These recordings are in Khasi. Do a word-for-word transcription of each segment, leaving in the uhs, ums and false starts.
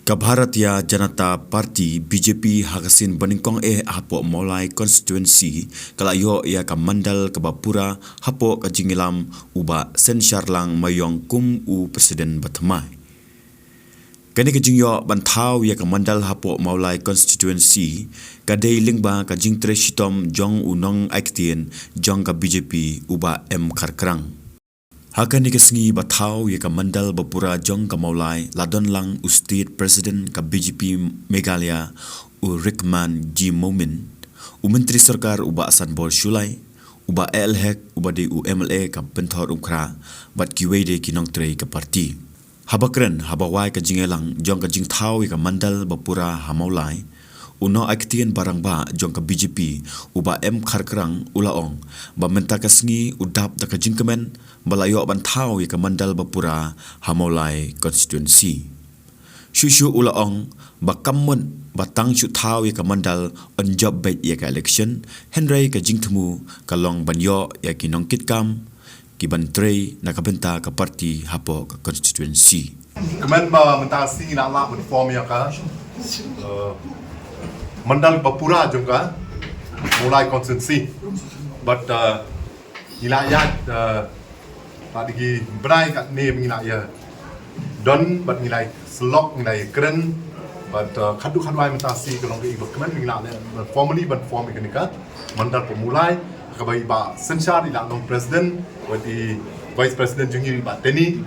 Ka Bharatiya Janata Party, B J P, ha ka sien banyngkong eh hapoh Mawlai Constituency ka la ïoh ïa ka mandal kaba pura hapoh ka jingïalam u Bah Sensharlang Mayong kum u President ba thymmai. Kane ka jingïoh ban thaw ïa ka mandal hapoh Mawlai Constituency ka dei lyngba ka jingtrei shitom jong u nongai ktien jong ka B J P u Bah M Kharkrang. Ha kane ka sngi ba thaw ïa ka mandal ba pura jong ka Mawlai la don lang u State President ka B J P Meghalaya u Rahman G Momin, u Myntri Sorkar u Bah Sanbor Shullai, u Bah A L Hek uba dei u M L A ka Pynthor Umkhra bad kiwei de ki nongtrei ka party. Haba kren, haba wai ka jingïalang jong ka jingthaw ïa ka mandal ba pura ha Mawlai, u nongai ktien ba rangbah jong ka B J P u Bah M Kharkrang u la ong ba mynta ka sngi u dap da ka jingkmen ba la ïoh ban thaw ïa ka mandal ba pura ha Mawlai Constituency. Shuh shuh u la ong ba kam mut ba tang shu thaw ïa ka mandal yn jop beit ïa ka election, hynrei ka jingthmu ka long ban ïoh ïa ki nongkitkam ki ban trei na ka bynta ka party hapoh ka constituency. Kmen ba mynta sngi ngi la lah ban form ïa ka, eh, mandal ba pura jong ka Mawlai constituency. But, eh, ngi la ïa, eh, pat ki bnai katne ngi la ïa don, bad ngi la ïa syllok, ngi la ïa kren, bad, eh, khadduh khadwai mynta sngi ka long ka i ba kmen ngi la ïa formally ban form ïa kane ka mandal ba Mawlai, kaba i Bah Sensharlang i la long president, bad i vice president jong ngi i Bah Teni,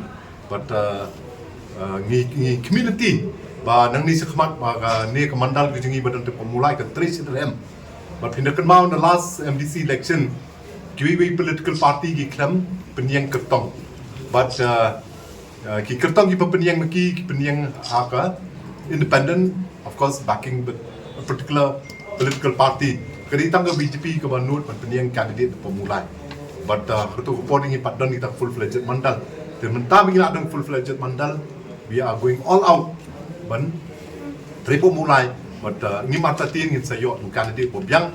bad, eh, eh, ngi, ngi community ba nangne shakhmat ba kane ka mandal ka jong ngi ba don te ba Mawlai kan trei shitrhem. Bad phin da kynmaw na last M D C election, kiwei kiwei political party ki khlem pynïeng kyrtong. Bad, eh, eh, ki kyrtong kiba pynïeng ma ki, ki pynïeng ha ka independent, of course, backing with a particular political party. Ka dei tang ka B J P kaba nud ban pynïeng candidate ba Mawlai. Bad, eh, kato ka por ngi pat don kita full-fledged mandal. Te mynta ba ngi la don full-fledged mandal, we are going all out ban trei ba Mawlai. Bad, eh, ngim artatien ngin sa ïoh u candidate ba biang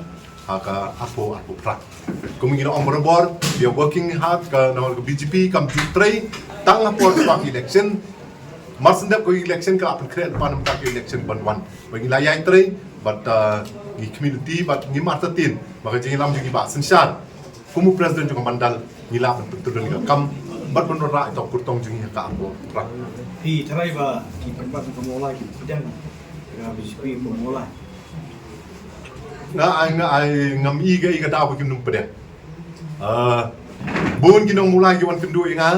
ha ka arphew arphew phra. Kum ngi la ong barabor, we are working hard, ka nongol ka B J P kam ju trei tang ha por ka election. Mar shen dep ka election ka la pynkhreh lypa namar ka election ban wan. Ba ngi la ïai trei bad, uh, ngi community bad ngim artatien ba ka jingïalam jong i Bah Sensharlang kum u president jong ka mandal ngi lah ban pyntrei ïa ka kam bad ban wanrah ïa ka kyrtong jong ngi ha ka arphew arphew phra. Phi tharai ba ki paidbah jong ka Mawlai ki pdiang ïa ka B J P ba Mawlai? Nga ai, nga ai, ngam i ka, i ka daw ba kim nym pdiang. Ah, bun ki nong Mawlai ki wan kynduh ïa nga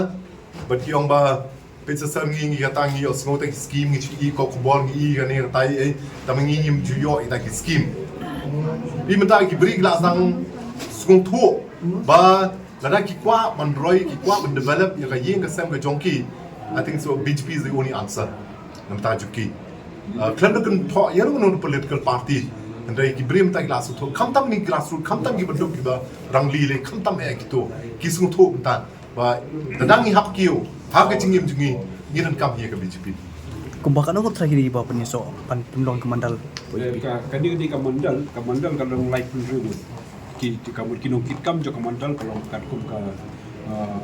bad ki ong ba peit sa shen ngi, ngi kata ngi ïohsngew tang ki scheme, ngi shu i ka khubor, ngi i kane kata, eh, tang ma ngi ngim ju ïoh ïa kita ki scheme. Phi mynta ki briew ki la sdang sngewthuh ba lada ki kwah ban roi, ki kwah ban develop ïa ka ïing ka sem ka jong ki, I think so B J P is the only answer. Namar ta jong ki, uh, khlem da kynthoh ïa no no political party. Hynrei ki briew mynta ki la sngewthuh, khamtam ni grassroots, khamtam kiba duk kiba rangli lei, khamtam eh kito ki sngewthuh mynta ba lada ngi hap kiew ha ka jingim jong ngi, ngi donkam ïa ka B J P. Kumba kano ka trai kini ba pynïasoh ban pynlong ka mandal? Eh, ka, kane ka dei ka mandal, ka mandal ka long laiphew ngut. Ki, ki, ka mut ki nongkitkam jong ka mandal ka long katkum ka, ah,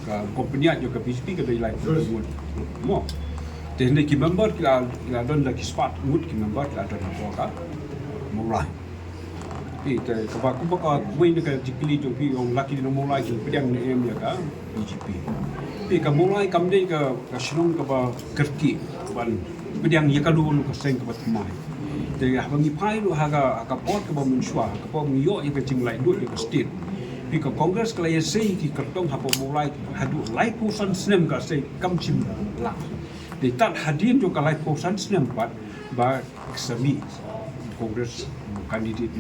ka company jong ka B J P ka dei laiphew ngut. Mo. Te hynrei ki member ki la, ki la don da ki spah ngut ki member ki la don hapoh ka Mawlai. Phi te kaba, kaba ka wei na ka jingkylli jong phi ong la ki nong Mawlai ki pdiang ne em ïa ka B J P. Phi ka Mawlai kam dei ka, ka shnong kaba kyrkieh ban pdiang ïa kano kano ka seng kaba thymmai. Te haba ngi phai ruh ha ka, ha ka por kaba mynshuwa, ha ka por ngi ïoh ïa ka jinglaitluid ïa ka state, phi ka Congress ka la ïasei ki kyrtong hapoh Mawlai haduh laiphew san snem ka sei kam shym lah. Te tad hadien jong ka laiphew san snem pat ba ka sa mih Congress, candidate,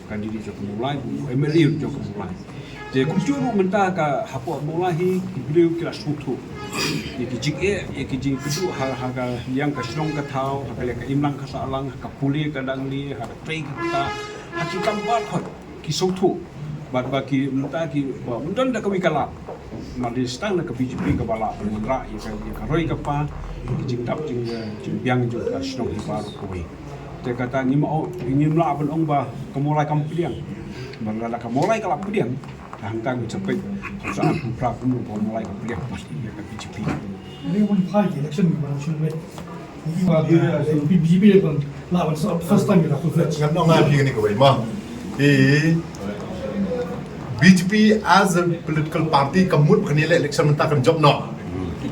candidate jong ka Mawlai, M L A jong ka Mawlai. Te kumjuh ruh mynta ka hapoh Mawlai hi ki briew ki la sngewthuh ïa ki jingeh, ïa ki jingkyrduh ha, ha ka liang ka shnong ka thaw, ha ka liang ka imlang ka sahlang, ha ka pule ka dangle, ha ka trei ka kta, ha ki kam baroh ki sngewthuh. Bad ba ki mynta ki ba ym don da kawei ka lad. Namar dei sdang na ka B J P kaba lah ban wanrah ïa ka, ïa ka roi ka par, ïa ka jingdap jing, jingbiang jong ka shnong hi baroh kawei. Te kata ngim, ngim lah ban ong ba ka Mawlai kam pdiang. Ba lada ka Mawlai ka la pdiang, hangta ngi sa peit, sa arphew phra kumno ka Mawlai ka pdiang pat ïa ka B J P. Ni wan phai ki election ngi ban shu wait. First time first time. Ngan ong ïa phi kane kawei ma. Eh, B J P as a political party kam mut ba kan ïaleh election mynta kan jop noh.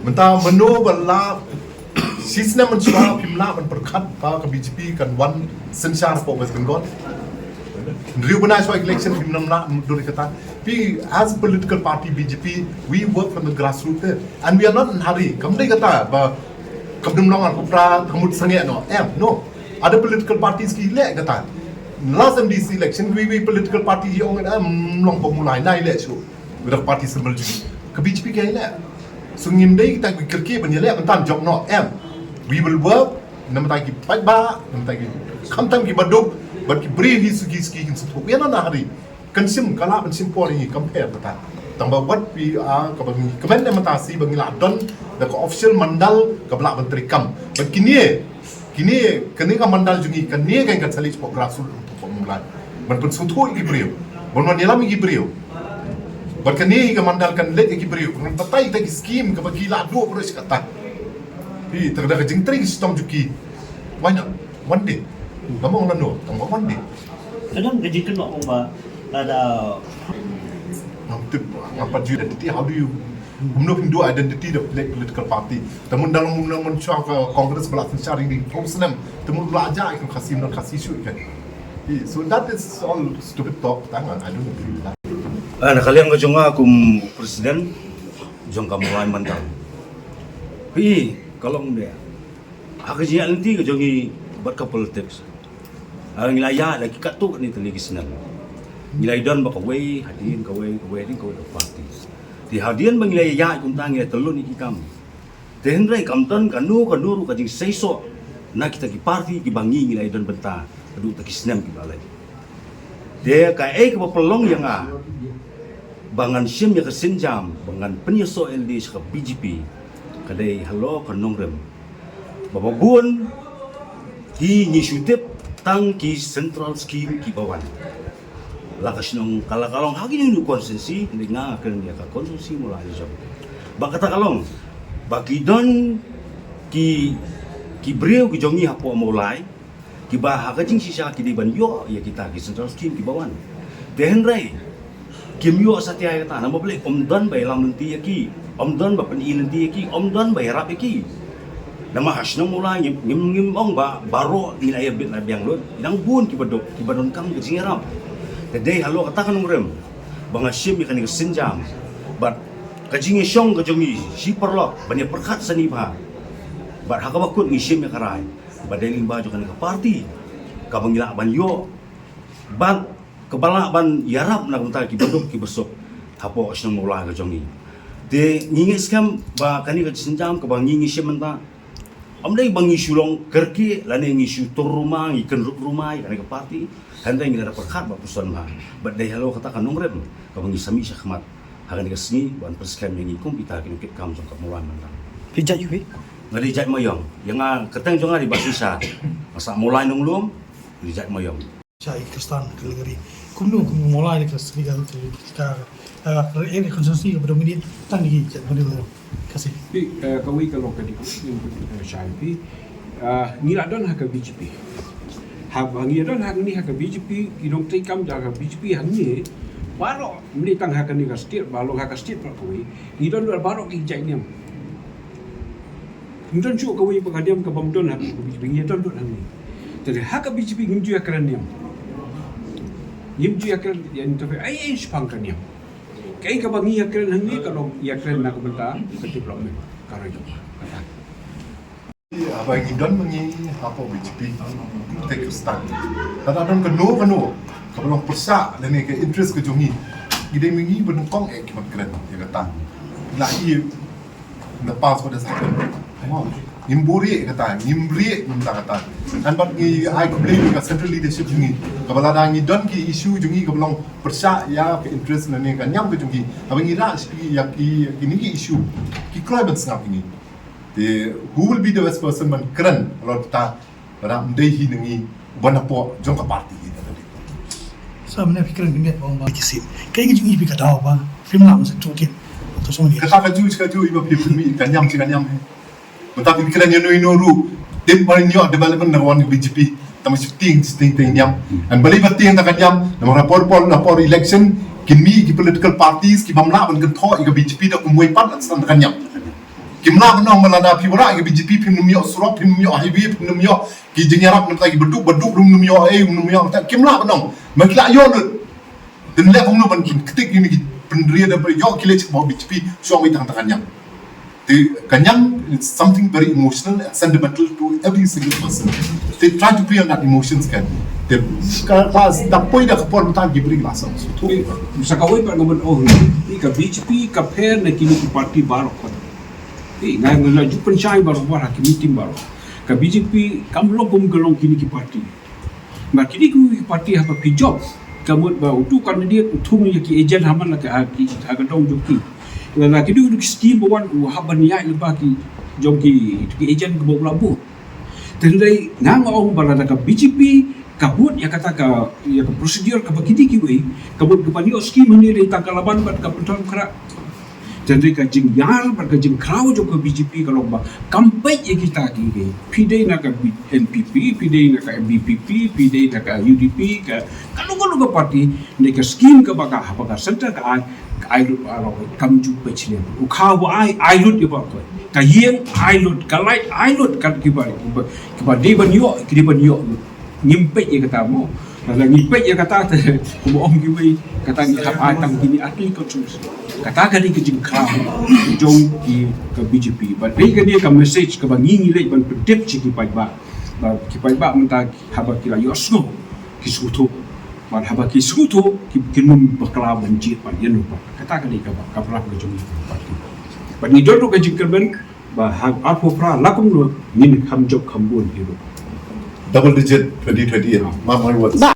Mynta mynno ba la shisnem mynshuwa phim lah ban pyrkhat ba ka B J P kan wan synshar hapoh West Bengal. Hynriew bnai shuwa election phim lah dur ïa kata. Phi, as a political party B J P, we work from the grassroots there. And we are not in hurry. Kam dei kata ba kam dum long ar phew phra ka mut sangeh noh. Em, no. Other political parties ki leh kata. Last M D C election, we, we political party hi ong em long ba mulai nai leh shu. With the party symbol ju. Ka B J P ka leh. So ngim dei kita ki kyrkieh ban ïaleh ban tan jop noh. Em. We will work. Namar ki paidbah, namar ki khamtam ki baduk, bad ki briew hi suki suki kin sngewthuh. We are not in a hurry. Kan shim, ka lah ban shim por ïa ngi compare bad ta. Tang ba wat phi, ah, kaba ngi kmen ne mynta shi ba ngi lah don da ka official mandal kaba lah ban treikam. Bad kine, kine, kane ka mandal jong ngi, kane ka kan sa leit shapoh grassroots, shapoh Mawlai. Ban pynsngewthuh ïa ki briew. Ban wan ïalam ïa ki briew. Bad kane ka mandal kan leit ïa ki briew. Ban batai ïa ki skim kaba ki lah duh baroh shi katta. Phi, tang da ka jingtrei ki shitom jong ki. Why not? One day. Ngam ong lano, tang ba one day. Ka don ka jingkynnoh ong ba lada ngam tip, ngam pat ju identity, how do you, kumno phin duh identity da phi leh political party? Te mynta long mynta mynshwa ka Congress ba la synshar ïa ngi phew snem, te mynta la jah ïa ka Khasi, mynta Khasi shuh ïa ka. Phi, so that is all stupid talk, tang, I don't agree with that. Ah, na ka liang ka jong nga kum president jong ka Mawlai Mandal. Phi, ka long de. Ha ka jingïaid lynti ka jong ngi bad ka politics. Ha ngi la ïaid la ki katto katne tylli ki snem. Ngi la ïadon bad kawei hadien kawei, kawei hadien kawei ka party. Te hadien ba ngi la ïaid kumta ngi la tyllun ïa ki kam. Te hynrei kam don kano kano ruh ka jingseisoh na kita ki party kiba ngi ngi la ïadon bynta haduh ta ki snem kiba la leit. Te kaei kaba pynlong ïa nga ba ngan shim ïa ka sienjam ba ngan pynïasoh ïalade sha ka B J P ka dei halor ka nongrim. Ba ba bun hi ngi shu tip tang ki central scheme kiba wan. La ka shnong ka la ka long ha kine ki constituency, hynrei nga nga kren ïa ka constituency Mawlai jong. Ba kata ka long ba ki don ki, ki briew ki jong ngi hapoh Mawlai kiba ha ka jingshisha ki dei ban ïoh ïa kita ki central scheme kiba wan. Te hynrei kim ïoh satia ïa kata namar balei? Ym don ba ïalam lynti ïa ki, ym don ba pyni lynti ïa ki, ym don ba ïarap ïa ki. Namar ha shnong Mawlai ngim, ngim, ngim ong ba baroh ngi la ïabit la biang lut. Dang bun kiba duk, kiba donkam ka jingïarap. Te dei halor kata ka nongrim ba nga shim ïa kane ka sienjam bad ka jingïashong ka jong ngi shi paralok ban ïa pyrkhat sani bha. Bad ha kaba kut ngi shim ïa ka rai ba dei lyngba jong kane ka party kaba ngi lah ban ïoh bad kaba lah ban ïarap na ka bynta kiba duk kiba suk hapoh shnong Mawlai ka jong ngi. Te ngi ngeit skhem ba kane ka sienjam kaba ngi ngi shim mynta, ym dei ba ngi shu long kyrkieh lane ngi shu tur rumah, ngi kynrup rumah ïa kane ka party. Hynrei ngi la pyrkhat bad pyrshang bha bad dei halor kata ka nongrim kaba ngi sa mih shakhmat ha kane ka sngi ban pynskhem ïa ngi kum kita ki nongkitkam jong ka Mawlai Mandal. Phi jait aïu phi? Nga dei jait Mawïong. Ïa nga kyrteng jong nga dei Bah Shisha. Nga sah Mawlai Nonglum, nga dei jait Mawïong. Sha i Khristan ka lengri. Kumno kumno Mawlai ka sri ka ka ka ka constituency ka predominate tang ki jait Mawlai. Kasi. Phi, eh, kawei ka long ka dei, eh, shai phi. Eh, ngi la don ha ka B J P. Ha, ngi la don ha ngi ha ka B J P, ki nongtrei kam jong ka B J P ha ngi. Baroh mynta tang ha kane ka state, ba long ha ka state baroh kawei. Ngi don baroh ki jait niam. Ngi don shuh kawei pat ka niam kaba ym don ha ka B J P, ngi don lut hangne. Te ha ka B J P ngim ju ïakren niam. Ngim ju ïakren ïa interfere ai ai shaphang ka niam. Kaei kaba ngi ïakren hangne ka long ïakren na ka bynta ka development ka ri jong ngi. Haba ngi don ma ngi hapoh B J P te Khristan. Lada don kano kano kaba long pyrshah lane ka interest ka jong ngi, ngi dei ma ngi ba nyngkong eh ki ban kren ïa kata. La i in the past what has happened. Ngim buhrieh kata, ngim rieh mynta kata. Ngan bad ngi ai khublei ïa ka central leadership jong ngi. Kaba lada ngi don ki issue jong ngi kaba long pyrshah ïa ka interest lane ka niam ka jong ngi, haba ngi rah sha ki ïa ki, ïa kine ki issue, ki kloi ban sngap ïa ngi. Te who will be the best person ban kren halor kata? Lada ym dei hi na ngi uba napoh jong ka party hi da ka dei. Sa mynne phi kren khyndiat ba ong ba ki sim. Kaei ka jingim phi ka daw ba phim lah ban sa tungkit. To song ni. Kata ka ju ka ju iba phi phi ka niam shi ka niam hi. Mynta phin kren ïano ïano ruh, dep ban ïoh development na ka wan ka B J P. Tang shifting shifting te niam. And bali ba tieng ta ka niam, namar ha por por na por election, kin mih ki political parties ki bym lah ban kynthoh ïa ka B J P da kumwei pat, la san ta ka niam. Kim lah ban ong ba lada phi wanrah ïa ka B J P phim nym ïoh surok, phim nym ïoh highway, phim nym ïoh ki jingïarap, namar ki baduk baduk ruh nym ïoh, eh, nym ïoh, kim lah ban ong. Ma ki la ïoh lut. Te leh kumno ban ktik ïa kine ki pynriew da ba ïoh ki leh sha ka B J P, shuwa wei tang ta ka niam. Te ka niam is something very emotional and sentimental to every single person. They try to play on that emotions kan. Te ka, ka da poi da ka por mynta ki briew la song. So, to, sa kawei pat nga ban ong, ïa ka B J P ka pher na kine ki party baroh. Ïa nga, nga la ju pynshai baroh baroh ha ki meeting baroh. Ka B J P kam long kum ka long kine ki party. Ba kine ki party haba phi jop, ka mut ba utu u candidate u thung ïa ki agent ha man la ka, ha ki, ha ka dong jong ki. Lada kine ki skim ba wan, u hap ban ïaid lyngba ki jong ki, ki agent kiba u la bud. Te hynrei nga, nga ong ba lada ka B J P ka bud ïa kata ka, ïa ka procedure kaba kine kiwei, ka bud kaba ïoh skim hangne dei tang ka Laban bad ka Pynthorumkhrah. Te hynrei ka jingïar bad ka jingkhraw jong ka B J P ka long ba kam peit ïa kita ki, phi dei na ka B-, N P P, phi dei na ka V P P, phi dei na ka U D P, ka, kano kano ka party, ne ka skim kaba ka, haba ka centre ka ai, ka ai lut baroh, kam ju peit shuh. U khaw ba ai, ai lut ïa baroh. Ka ïing ai lut, ka light ai lut, kat kiba, kiba, kiba dei ban ïoh, ki dei ban ïoh lut. Ngim peit ïa kata mo. Lada ngi peit ïa kata te, kumba ong kiwei, kata ngi hap ai tang kine ar tylli ki constituency. Kata ka dei ka jingkhraw jong ki, ka B J P. Bad dei kane ka message kaba ngi, ngi leit ban pyntip sha ki paidbah. Ba ki paidbah mynta haba ki la ïohsngew, ki sngewthuh. Bad haba ki sngewthuh, ki, kin ym bakla ban jied bad ïano pat. Kata ka dei kaba, ka pyrshah ka jong ngi. Bad ngi don ruh ka jingkyrmen, ba ha arphew phra la kumno ngin kham jop kham bun hi ruh. Double digit twenty twenty-eight. Mark my words. Ba